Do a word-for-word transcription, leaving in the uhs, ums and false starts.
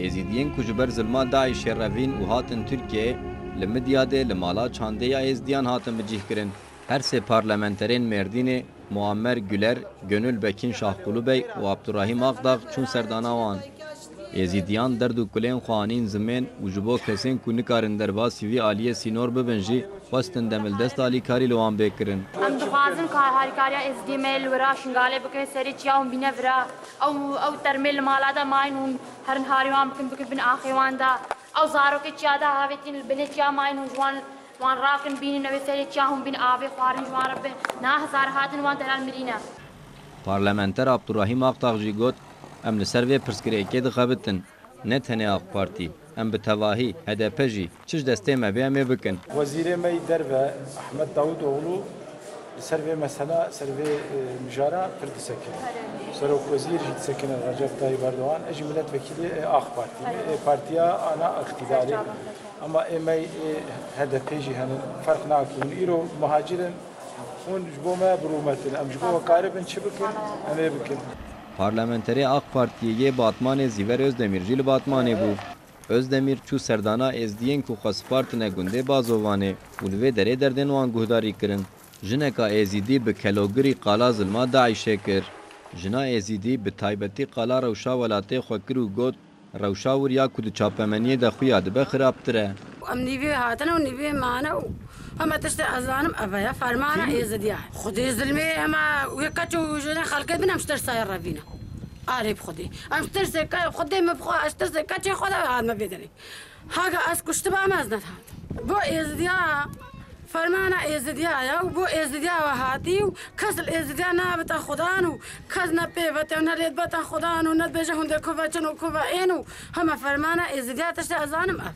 Êzîdiyên ku ji ber zilma DAIŞ'ê revîn û hatin Tirkiyeyê, li Midyadê li mala çandê ya Êzdiyan hatin bicîhkirin. Her sê parlamenterên Mêrdînê, Muammer Güler, Gönül Bekîn Şahqulubey û Abdurrahîm Akdağ çûn serdana wan. Êzîdiyan derd û kulên xwe anîn zimên û ji bo kesên ku nikarin derbasî vî aliyê sînor bibin jî, xwestin demildest alîkarî li wan bê kirin. Em dixwazin ka harîkariya Êzidiyê me li wira Şingalê bikin, serê çiya hûn bîne vira. Ew, ew termê li mala de mayîn hûn herin harî wan bikin, bikin bin axê wan de. Ew zarokê çiya de havêtîn li binê çiya mayîn hûn ji wan, wan rakin bînin, ew ê serê çiya hûn bin avê xwarin ji wan re bin. Niha hezar hatin wan delal mirîne. Parlamenter Abdurrahîm Akdağ jî got, em li ser vê pirsgirêkê dixebitin. Ne tenê AK Partî, em bi tevahî, H D P jî, çi ji destê me bê em ê bikin. Wezîrê me yî derve Ahmet Davutoğlu li ser vê mesela, ser vê, e, mijara pir disekine. Serokwezîr jî disekine Recep Tayyip Erdoğan. Ez jî milletvekîlê, e, AK Partî me. E, partiya ana îqtîdarê. Ama ê me, e, H D P jî henin. Ferq nake. Hûn îro muhacir in. Hûn ji bo me bi rûmet in. Em ji bo we karibin çi bikin, em ê bikin. Parlamenterê AK Partiyê yê Batmanê Zîver Özdemir jî li Batmanê bû. Özdemir çû serdana Êzdiyên ku xwe spartine gundê Bazovanê û li vê derê derdên wan guhdarî kirin. Jineka Êzîdî bi kelogirî qala zilma DAIŞ'ê kir. Jina Êzîdî bi taybetî qala rewşa welatê xwe kir û got, rewşa wir ya ku di çapemeniyê de xuya dibe xirabtir e. Em nîvê hatine û nîvê mane û hema tiştê ez zanim ev e, fermana Êzidiya. Xwedê zilmê hema wê keç û jinê xelkê bin em ji tirsayê revîne. Arê bi Xwedê. Em ji tirsê ke-, Xwedê min bi xwe, ez ji tirsê keçê xwe de hatime vê derê. Haga ez kuştiba me ez nedihat. Bo Êzidiya, fermana Êzidiya ya û bo Êzidiya we hatî û kes li Êzidiya nabite xudan û kes ne pê vete û ne lêdbete xudan û ne dibêje hûn dê kuve çin û kuve ên û hema fermana Êzidiya tiştê ez zanim ev.